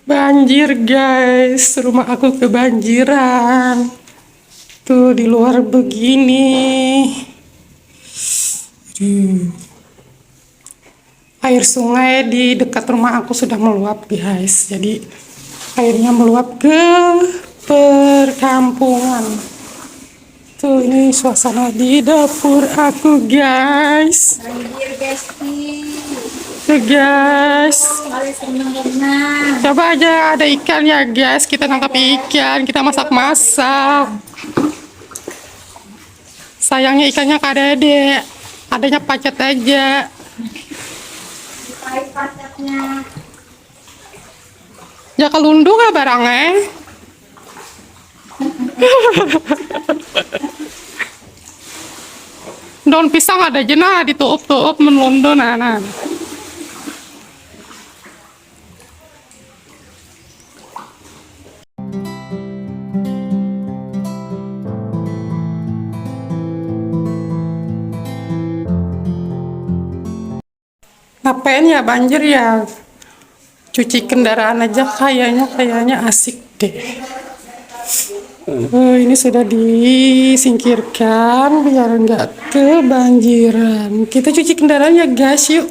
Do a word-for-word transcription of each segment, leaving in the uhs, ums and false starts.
Banjir, guys, rumah aku kebanjiran. Tuh, di luar begini. Aduh. Air sungai di dekat rumah aku sudah meluap, guys. Jadi, airnya meluap ke perkampungan. Tuh, ini suasana di dapur aku, guys. Banjir, guys. Tuh, guys. Coba aja ada ikan ya, guys. Kita nangkap ikan, kita masak-masak. Sayangnya ikannya kada ada. Adanya pacet aja. Ya, kalundu kah barang, eh? Daun pisang ada aja, nah, dituup-tuup, melundu, nah, nah. Ngapain ya banjir ya? Cuci kendaraan aja kayaknya, kayaknya asik deh. Oh, ini sudah disingkirkan biar nggak kebanjiran. Kita cuci kendaraan ya, guys, yuk.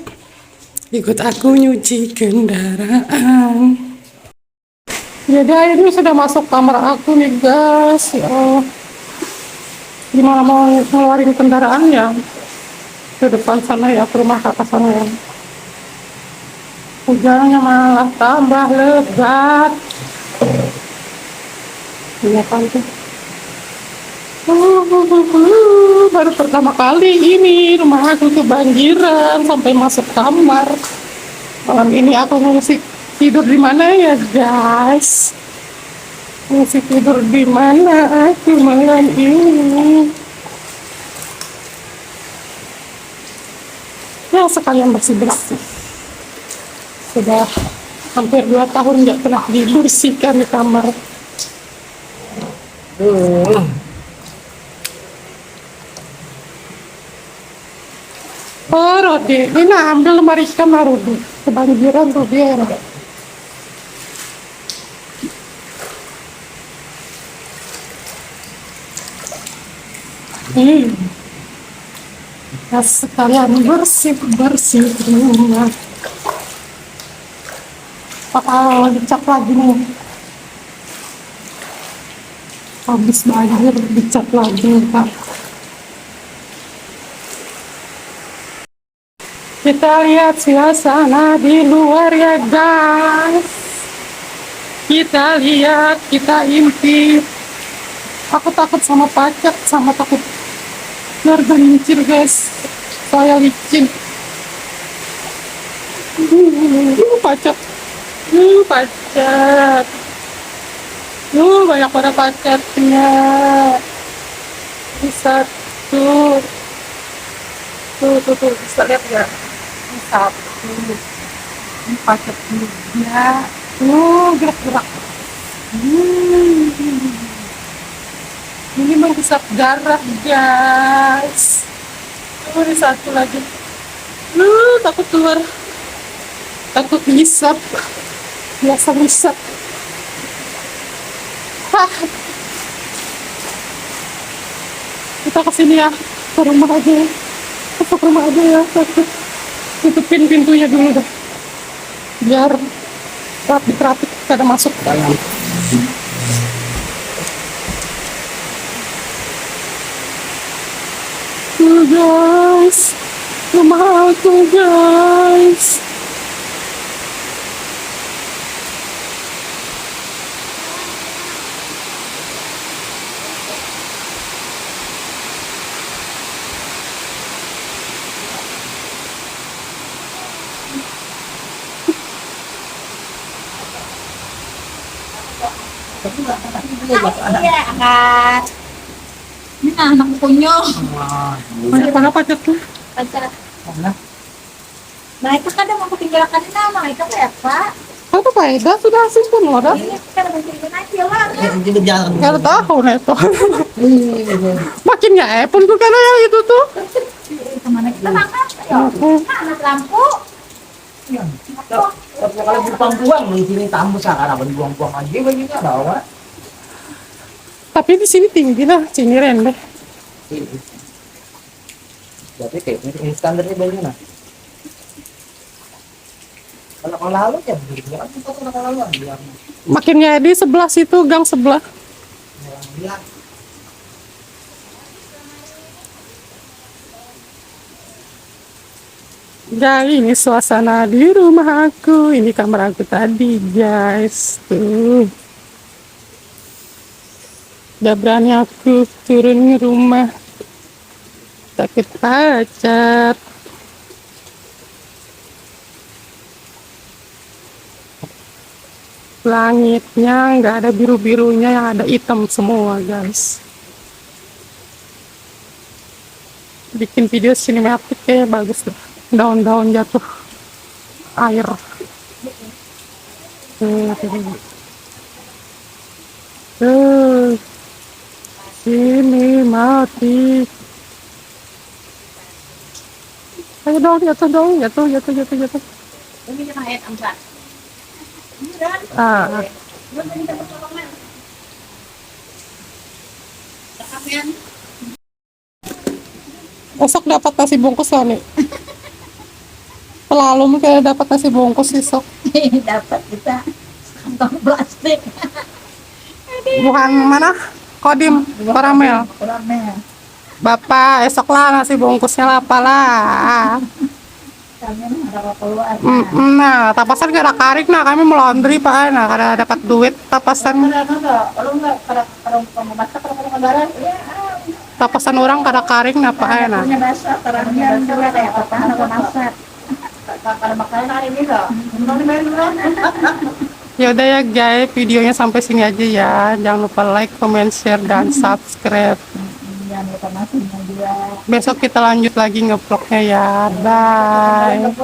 Ikut aku nyuci kendaraan. Jadi airnya sudah masuk kamar aku nih, guys. Ya Allah. Gimana mau ngeluarin kendaraan ya? Ke depan sana ya, ke rumah kakak sana ya. Hujannya malah tambah lebat. Iya kan tuh. Baru pertama kali ini rumah aku kebanjiran sampai masuk kamar. Malam ini aku ngungsi tidur di mana ya, guys? Ngungsi tidur di mana aku malam ini? Ya, sekalian bersih-bersih. Sudah hampir dua tahun nggak pernah dibersihkan di kamar. Oh, Rodi, ini ambil lemari ikan lah, Rodi. Kebanjiran, Rodi, ya, Rodi. Hmm. Ya, sekalian bersih-bersih rumah. Bakal dicat lagi nih. Habis banjir, dicat lagi, Kak. Kita lihat suasana di luar ya, guys. Kita lihat, kita intip. Aku takut sama pacet, sama takut tergelincir, guys. Saya licin. Uh, pacet. Uh, pacet. Uh, banyak banget pacetnya. Ini satu. Tuh, tuh, tuh, bisa lihat nggak? Ini satu. Ini pacet juga. Tuh, gerak-gerak. Hmm. Ini menghisap darah, guys. Tuh, ini satu lagi. Tuh, takut keluar. Takut ngisap. Biasa ngisap. Hah. Kita ke sini ya. Ke rumah aja ya. Kita ke rumah aja ya. Takut. Tutupin pintunya dulu dah. Biar rapit-rapit kada masuk ke dalam. Tuh, guys, rumah aku, guys. Iya, Kak. Ini nah, anak kunyung. Wah, banyak banget pacet tuh. Pacet. Mana? Nah, itu kada mau ketinggalkan ini, nah, itu kayak apa? Apa faedah sudah simpun loh dah. Ini kada mencurigakan aja lah. Ya, itu berjalan. Kada tahu nah itu. Iya, iya. Makin ya, eh, pun tuh karena yang itu tuh. Kemana kita makan? Ayo. Heeh. Nah, anak lampu. Iya. Apa? Tapi kalau buang-buang di sini tambus lah, karena buang-buang aja banyunya bawa. Tapi di sini tinggi lah, sini rendah. Berarti kayak ini standarnya banyu nah. Kalau kalau lalu ya, bilang kita kalau lalu bilang Makinnya di sebelah situ, gang sebelah. Bilang Guys, ini suasana di rumah aku. Ini kamar aku tadi, guys. Tuh. Udah berani aku turun ke rumah. Takut pacat. Langitnya nggak ada biru-birunya, yang ada hitam semua, guys. Bikin video sinematik kayak bagus tuh. Daun-daun jatuh air. Tuh, tuh, tuh. Tuh. Sinematik. Ayo dong, jatuh dong, jatuh, jatuh, jatuh, jatuh. Ini kita ayat empat. Ah, ah. Belum minta pertolongan. Cakap ya. Esok dapat nasi bungkus lah nih. Pelalum kayak dapat nasi bungkus esok. Dapat kita kantong plastik. Bukan mana? Kodim, Koramel. Koramel. Bapak, esok lah nasi bungkusnya lah apalah. Kami ada keluar. Mm, mm, nah, tapasan kada karing nah, kami melaundry pak, nah kada dapat duit tapasan. Ada ada kalau nggak kalau kalau mau masak kalau kalau lebaran ya. Tapasan orang kada karing nah pak, nah. Punya basah, terangnya juga kayak apa apa masak. Kalau makanan hari ini loh. Mau dibayar dulu. Ya udah ya guys, videonya sampai sini aja ya. Jangan lupa like, comment, share, dan subscribe. Jangan lupa masuknya juga. Besok kita lanjut lagi ngevlognya ya. Bye.